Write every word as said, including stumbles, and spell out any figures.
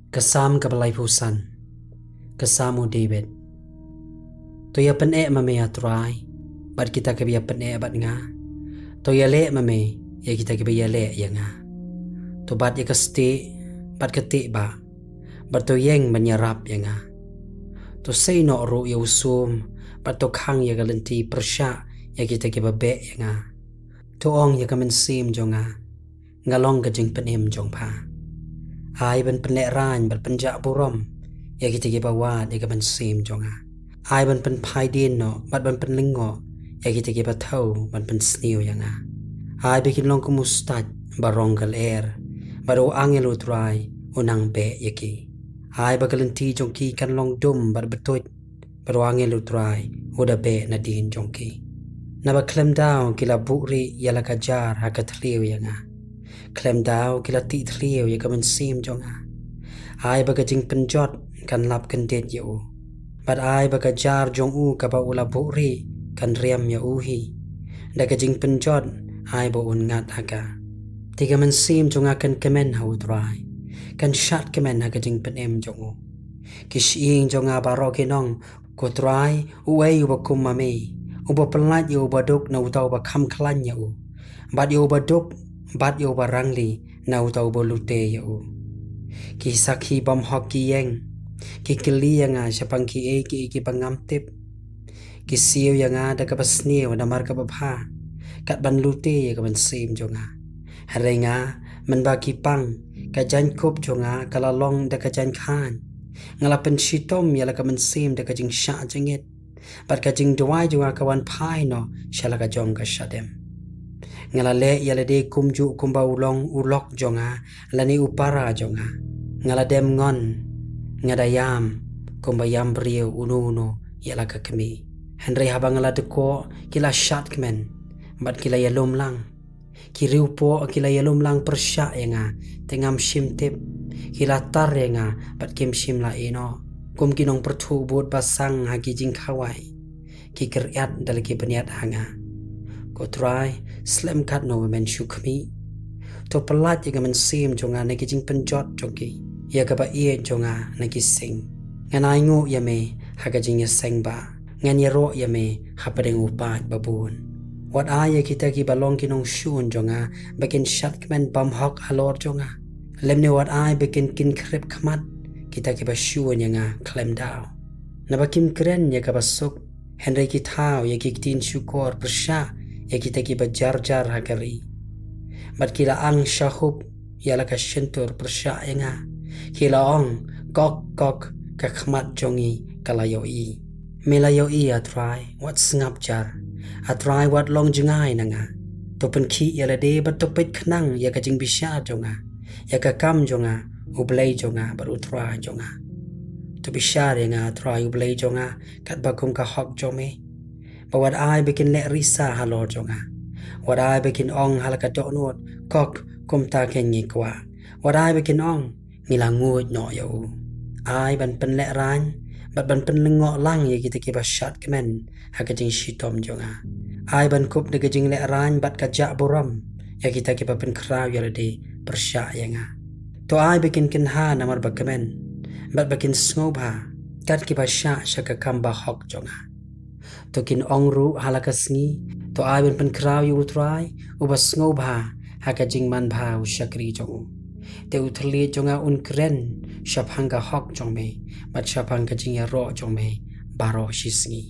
Ka Salm kaba laiphew san. Ka Salm u David. To ïa pyneh ma me, a Trai, bad kita kiba ïa pyneh bad nga. To ïaleh ma me ïa kita kiba ïaleh ïa nga. To bat ïa ka stieh bad ka tieh bah, bad to ïeng ban ïarap ïa nga. To sei noh ruh ïa u sum, bad to khang ïa ka lynti pyrshah ïa kita kiba beh ïa nga. To ong ïa ka mynsiem jong nga, nga long ka jingpynim jong pha. Ai ban pynlehraiñ bad pynjah burom ïa kita kiba wad ïa ka mynsiem jong nga. Ai ban pynphai dien noh bad ban pynlyngngoh ïa kita kiba thew ban pynsniew ïa nga. Ai ba kin long kum u stait ba rong ka lyer, bad u angel u Trai u nang beh ïa ki. Ai ba ka lynti jong ki kan long dum bad btuid, bad u angel u Trai u da beh nadien jong ki. Naba khlem daw ki la buhrieh ïa la ka jar ha ka thliew ïa nga. Khlem daw ki la tih thliew ïa ka mynsiem jong nga. Ai ba ka jingpynjot kan lap kyndit ïa u, bad ai ba ka jar jong u kaba u la buhrieh kan riam ïa u hi. Da ka jingpynjot ai ba un ngat ha ka. Te ka mynsiem jong nga kan kmen ha u Trai, kan shad kmen ha ka jingpynim jong u. Ki shyieng jong nga baroh kin ong, Ko Trai, uei uba kum ma me, uba pyllait ïa uba duk na uta uba kham khlaiñ ïa u, bad ïa uba duk, bad ïa uba rangli na uta uba lute ïa u? Ki sakhi bymhok ki ïeng, ki kylli ïa nga shaphang kiei kiei kiba ngam tip. Ki siew ïa nga da kaba sniew namar kaba bha, kat ban lute ïa ka mynsiem jong nga. Hynrei nga, mynba ki pang, ka jaiñkup jong nga ka la long da ka jaiñkhain. Nga la pynshitom ïa la ka mynsiem da ka jingshah jingit, bad ka jingduwai jong nga ka wan phai noh sha la ka jong ka shadem. Nga la leh ïa lade kumjuh kumba u long u lok jong nga, lane u para jong nga. Nga la dem ngon, nga da ïam kumba ïam briew uno uno ïa la ka kmie. Hynrei haba nga la dkoh, ki la shad kmen, bad ki la ïalum lang. Ki riewpoh ki la ïalum lang pyrshah ïa nga, te ngam shym tip. Ki la tar ïa nga, bad kim shym la ïehnoh. Kum ki nongpyrthuh bud basang ha ki jingkhawai, ki kyriat da la ki bniat ha nga. Ko Trai, slem katno ba men shu khmih. To pyllait ïa ka mynsiem jong nga na ki jingpynjot jong ki, ïa kaba ïeit jong nga na ki sing. Ngan ainguh ïa me ha ka jingïaseng bah, ngan ïaroh ïa me hapdeng u paid babun. Wat ai ïa kita kiba long ki nongshun jong nga ba kin shad kmen bymhok halor jong nga. Lymne wat ai ba kin kin khrip khmat kita kiba shun ïa nga khlem daw. Naba kim kren ïa kaba suk, hynrei ki thaw ïa ki ktien shukor pyrshah ïa kita kiba jar jar ha ka ri. Bad ki la ang shahup ïa la ka shyntur pyrshah ïa nga. Ki la ong, Kok, kok, ka khmat jong ngi ka la ïohi. Me la ïohi, a Trai, wat sngap jar. A Trai, wat long jngai na nga. To pynkhih ïa lade bad to peit khnang ïa ka jingbishar jong nga, ïa ka kam jong nga, U Blei jong nga bad U Trai jong nga. To bishar ïa nga, a Trai U Blei jong nga, katba kum ka hok jong me. Ba wat ai ba kin leh risa halor jong nga. Wat ai ba kin ong ha la ka dohnud, Kok, kumta kein ngi kwah. Wat ai ba kin ong, Ngi la nguid noh ïa u. Ai ban pynlehraiñ bad ban pynlyngngoh lang ïa kita kiba shad kmen ha ka jingshitom jong nga. Ai ban kup da ka jinglehrain bad ka jah burom ïa kita kiba pynkhraw ïa lade pyrshah ïa nga. To ai ba kin kynha namar ba kmen, bad ba kin sngewbha kat kiba shah sha ka kam bahok jong nga. To kin ong ruh ha la ka sngi, to ai ban pynkhraw ïa U Trai, uba sngewbha ha ka jingmanbha u shakri jong u. Te u thylliej jong nga un kren shaphang ka hok jong me, bad shaphang ka jingïaroh jong me baroh shi sngi.